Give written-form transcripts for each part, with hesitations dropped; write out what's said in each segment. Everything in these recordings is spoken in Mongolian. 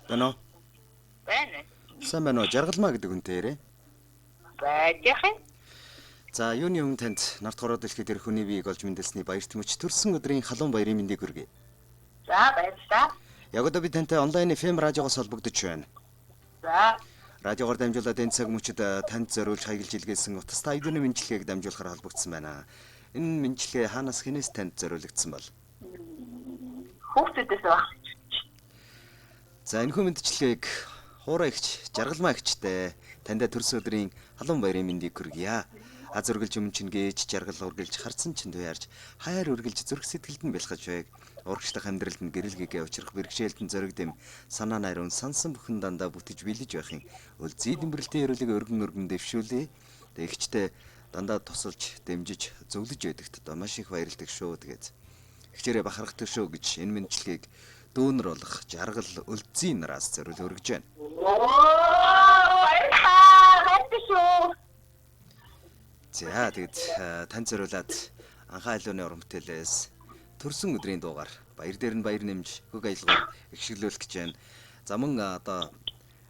Байна уу? Байна. Сайн байна уу? Жаргалмаа гэдэг үнтэй ярэ. Байж юм. За, юуны өмнө танд нарт хороо дэлхийд ирэх хүний биеийг олж мэндэлсний баярт мөч төрсөн өдрийн халуун баярын мэндийг хүргэе. За, баярлалаа. Яг одоо би тантай онлайн FM радиогоос холбогдож байна. За, Радиогоор дамжуулаад энэ цаг мөчид танд зориулж хаягдж илгээсэн утастай аюулгүй мэндчилгээг дамжуулахаар холбогдсон байна. Энэ мэндчилгээ хаанаас хэнээс танд зориулагдсан бол? Хүүхдүүдээс баг. За, энэхүү мэндчилгээг хуурай эгч, жаргалмаа эгчтэй таньда төрсөн өдрийн халуун баярын мэндийг хүргье. Аз үргэлж өмнө чинь гээч, жаргал үргэлж харцсан чинь туяарч, хайр үргэлж зүрх сэтгэлд нь бэлхэж байг. Урагшлах амьдралд нь гэрэл гэгээ учрах бэрхшээлд нь зоригдэм, санаа найруун сансан бүхэн дандаа бүтэж бэлэж байхын өлзий дэмбэрэлтийн ерөөлийг өргөн өргөн дэвшүүлье. Тэгээ эгчтэй дандаа тусалж, дэмжиж, зөвлөж байдагт одоо маш их баярлдаг шүү. Тэгээд эгчээрээ бахархдаг шүү гэж энэ мэндчилгээг дүүнер болох жаргал өлзий нараас зориул өргөж байна. Оо, баярлалаа. Хайртай шүү. За, тэгэд тань зориулаад анхаа алууны уран бүтээлээс төрсөн өдрийн дуугаар баяр дээр нь баяр нэмж хөг аялгаар ихшиглүүлэх гэж байна. За, мөн одоо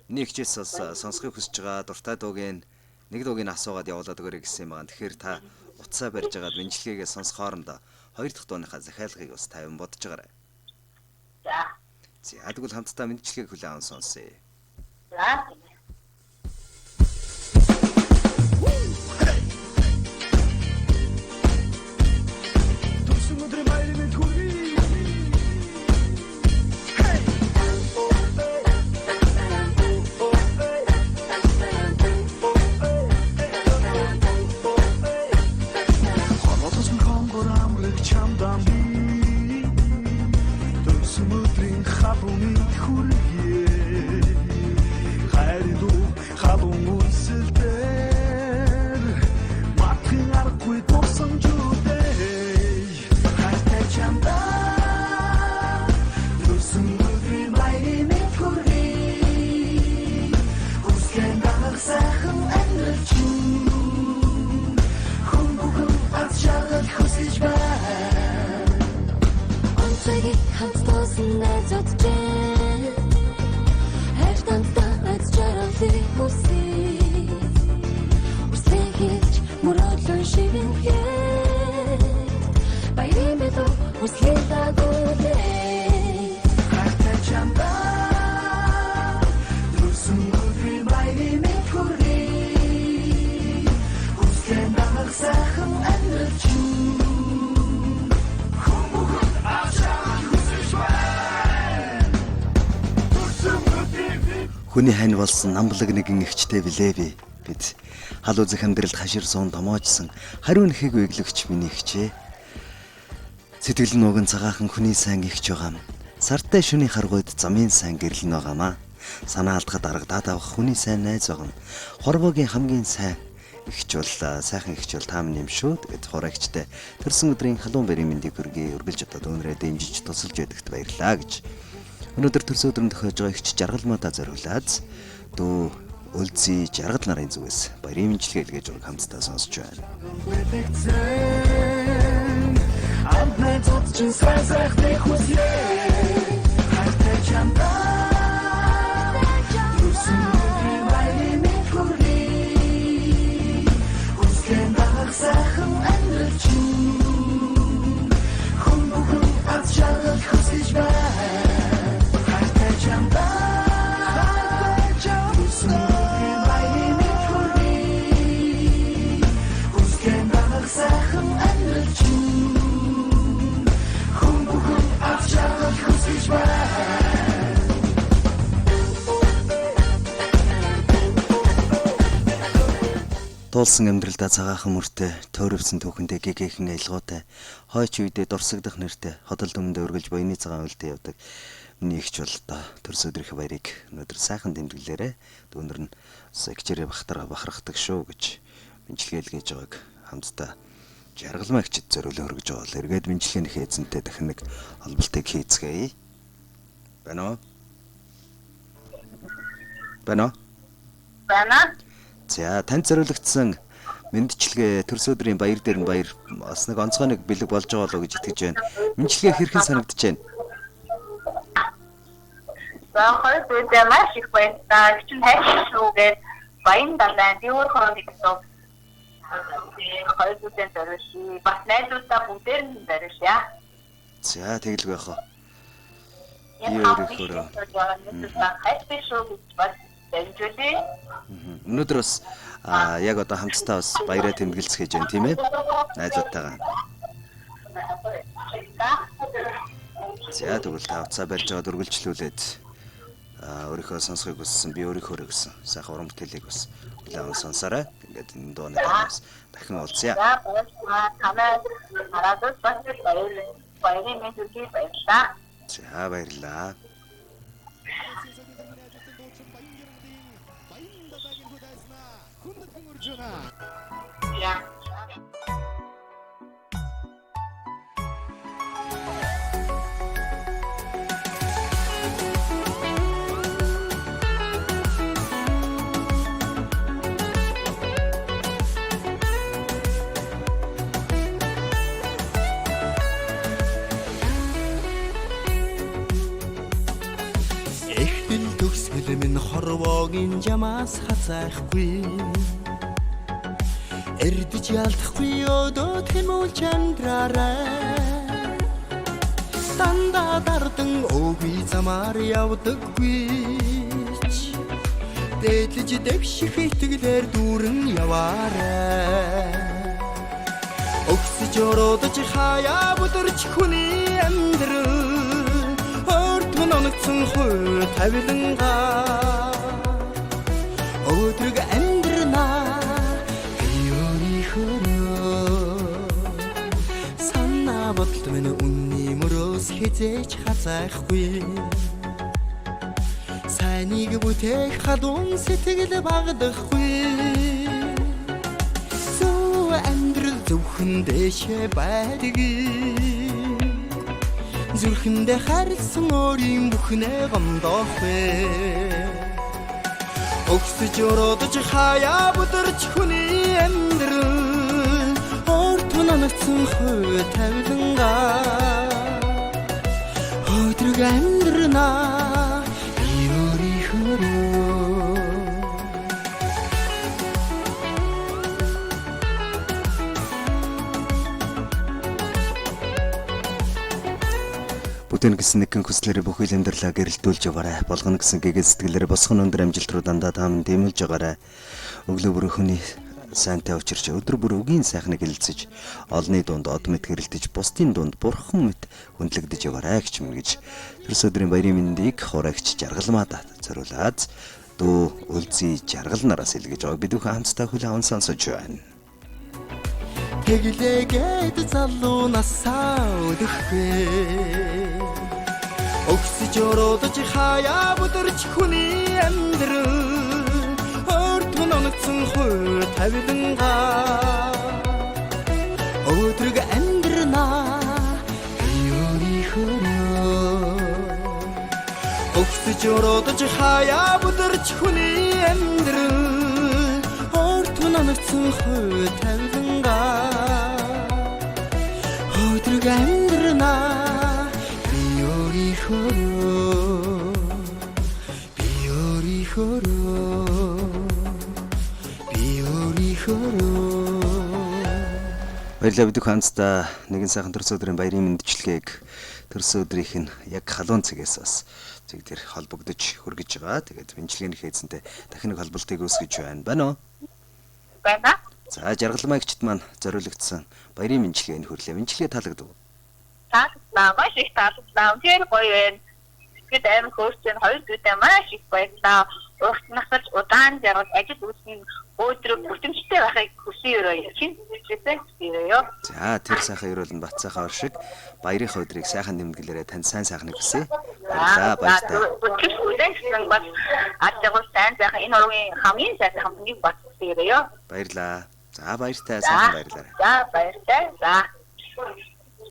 миний хичээс бас сонсохыг хүсэж байгаа дуртай дуугийн нэг дуугийг асуугаад явуулаад өгөөрэй гэсэн юм байна. Тэгэхээр та утсаа барьж агаад мэндчилгээгээ сонсох хоорондоо хоёр дахь дууныхаа захиалгыг бас тавин бодож байгаарай. За. За, тэгвэл хамтдаа мэндчилгээг хүлээн аван сонсъё. За. Төрсөн өдрийн баярын мэнд хүргэе. Хорвоос минь хонгор амраг чамдаа би төрсөн өдрийн халуун мэнд хүргэе. Хайрын дуу халуун үнсэлдэр мартахын аргагүй дурсамжуудээ. Хайртай чамдаа төрсөн өдрийн баярын мэнд хүргэе. Хүслэн дагах сайхан амьдрал чинь хүн бүхэн аз жаргал хүсэж байна. Онцгой хамт тоосон найзууд чинь хайр тантаа аз жаргалыг хүсье. Хүслээ хэлж мөрөөдлөө шивэнхэд баярын бэлэг хүслээ дагуулээ. Хайртай чамдаа төрсөн өдрийн баярын мэнд хүргэе. Хүслэн дагах сайхан амьдрал чинь хүн бүхэн аз жаргал хүсэж байна. Төрсөн өдрийн мэнд Хүний хань болсон намблаг нэгэн эгчтэй билээ би. Бид хал үзэх амьдралд хашир суун томоожсон хариу нэхийг өглөгч миний эгчээ. Сэтгэл нь уган цагаахан хүний сайн эгч байгаам. Сартай шөнийн харгуйд замын сайн гэрэл нь байгаамаа. Санаа алдахад аргадаад авах хүний сайн найз байгаам. Хорвоогийн хамгийн сайн эгч бол сайхан эгч бол та минь юм шүү. Тэгэд хураа эгчтэй төрсөн өдрийн халуун баярын мэндийг хүргэе. Үргэлж одоо дүүнрээ дэмжиж тусалж байдагт баярлаа гэж. Өнөөдөр төрсөн өдрөнд тохиож байгаа эгч жаргалмаадаа зориулаад дүү өлзий жаргал нарын зүгээс баярын мэндчилгээ илгээж ураг хамтдаа сонсож байна. бэлэгцэн амт найзууд чинь сайн сайхныг хүслээ. Хайртай чамдаа төрсөн өдрийн баярын мэнд хүргэе. Хүслэн дагах сайхан амьдрал чинь хүн бүхэн аз жаргал хүсэж байна. Хайртай чамдаа төрсөн өдрийн баярын мэнд хүргэе. Хүслэн дагах сайхан амьдрал чинь хүн бүхэн аз жаргал хүсэж байна. Туулсан амьдралдаа цагаахан мөртэй, тойрвсон түүхэндээ гэгээхэн аялгаутай, хойч үедээ дурсагдах нэртэй, ходол дүмэндээ үргэлж буяны цагаан үлдээ явдаг. Миний эгч бол одоо төрсөн өдрийнхөө баярыг өнөөдөр сайхан тэмдэглээрэй. Дүүнер нь бас эгчээрээ бахархдаг шүү гэж мэндчилгээ илгээж байгааг хамтдаа жаргалмаа эгчид зориулан өргөж байгаа бол эргээд мэндчилгээнийхээ эзэнтэй дахин нэг холболтыг хийцгээе. Байна уу? Байна уу? Байна. За, танд зориулагдсан мэндчилгээ төрсөн өдрийн баяр дээр нь баяр бас нэг онцгой нэг бэлэг болж байгаа болоо гэж итгэж байна. Мэндчилгээ хэрхэн санагдаж байна? За хоёр дүүдээ маш их баярлалаа. Эгч нь хайр шүү гэж баян далайн би өөр гэсэн. Хоёр дүүдээ зориулъя. Бас найзуудаа бүгдээр нь зориулъя. За тэгэлгүй яах вэ? Би өөрийнхөө хайр шүү гэж бас дамжуулъя. Өнөөдөр бас яг одоо хамтдаа бас баяраа тэмдэглэцгээж байна тийм ээ? Найзуудтайгаа. За тэгвэл та уцаа барьж аваад үргэлжлүүлээд өөрийнхөө сонсохыг хүссэн би өөрийнхөө гэсэн сайхан уран бүтээлийг бас хүлээн сонсоорой. Ингээд энэ дууны дараа бас дахин уулзъя. За баярлалаа. Танай хараад бас баярын мэнд хүргэе баярлалаа. За баярлалаа. За. Эхтэл төгсгөл минь хорвоогийн жамаас хазайхгүй. Эрдэж ялдахгүй өдөө тэмүүлж амьдраарай. Дандаа дардан өөгүй замаар явдаггүй ч. Дээдлэж дэвших итгэлээр дүүрэн яваарай. Өгсөж ородож хаяа бүдэрч хүний амьдрал өөртөө оногцсон хуу тавилангаа. Өдрөг амьдрнаа би өөрийнхөө санаа бодол минь үнний мөрөөс хизээч хазайхгүй. Сайныг бүтээх халуун сэтгэл багдахгүй. Зөв амьдрал зөвхөн дэшээ байдаг. Зүрхэндээ харилсан өөрийн бүхнээ гомдоохгүй. Өгсөж ородож хаяа бүдэрч хүний амьдрал өөртөө ноногцсон хуу тавилангаа. Өдрөг амьдрнаа би өөрийнхөө. Бүтэн гэсэн нэгэн хүслээрээ бүхий л амьдралаа гэрэлтүүлж яваарай. Болгоно гэсэн гэгээ сэтгэлээрээ босгон өндөр амжилт руу дандаа та минь дэмэлж байгаарай. Өглөө бүр хүний сайнтай учирч өдөр бүр үгийн сайхныг хэлэлцэж олонний дунд од мэт гэрэлтэж бусдын дунд бурхан мэт хүндлэгдэж яваарай гэж минь гэж төрс өдрийн баярын мэндийг хураагч жаргалмаад зориулаад дүү өлзий жаргал нараас илгээж байгааг бид бүхэн хамтдаа хүлээн аван сонсож байна. Тэглээгээд залуу насаа өдөхгүй. Өгсөж ородож хаяа бүдэрч хүний амьдрал өөртөө ноногцсон хуу тавилангаа. Өдрөг амьдрнаа би өөрийнхөө. Өгсөж ородож хаяа бүдэрч хүний амьдрал өөртөө ноногцсон хуу тавилангаа. Өдрөг амьдрнаа би өөрийнхөө. Би өөрийнхөө. Би өөрийнхөө. Баярлалаа бид бүхэн хамтдаа нэгэн сайхан төрс өдрийн баярын мэндчилгээг төрс өдрийнх нь яг халуун цэгээс бас цэг дээр холбогдож хүргэж байгаа. Тэгээд мэндчилгээнийхээ эзэнтэй дахин нэг холболтыг үүсгэж байна. Байна уу? Байна. За жаргалмаа эгчд маань зориулагдсан баярын мэндчилгээ энэ хүрлээ. Мэндчилгээ таалагдав уу? Таалагдлаа. Маш их таалагдлаа. Үнэхээр гоё байна. Тэгэхэд амар хөөрч байна. Хоёр дүүдээ маш их баярлалаа. Урт насалж удаан жаргал ажил үйлсийн өөдрөг бүтэмжтэй байхыг хүсэн өрөө. Чин зүрхээсээ хүсэн өрөөё. За тэр сайхан ерөөл нь бат сайхан оршиг баярынхаа өдрийг сайхан тэмдэглээрэй. Танд сайн сайхныг хүсье. Баярлалаа. Баяртай. Бүтгэж хүлээн гэсэн бас ад жаргал сайн сайхан энэ ургийн хамгийн сайн сайхан бүхнийг бас хүсэн өрөөё. Баярлалаа. За баяртай сайхан баярлалаа. За баяртай. За.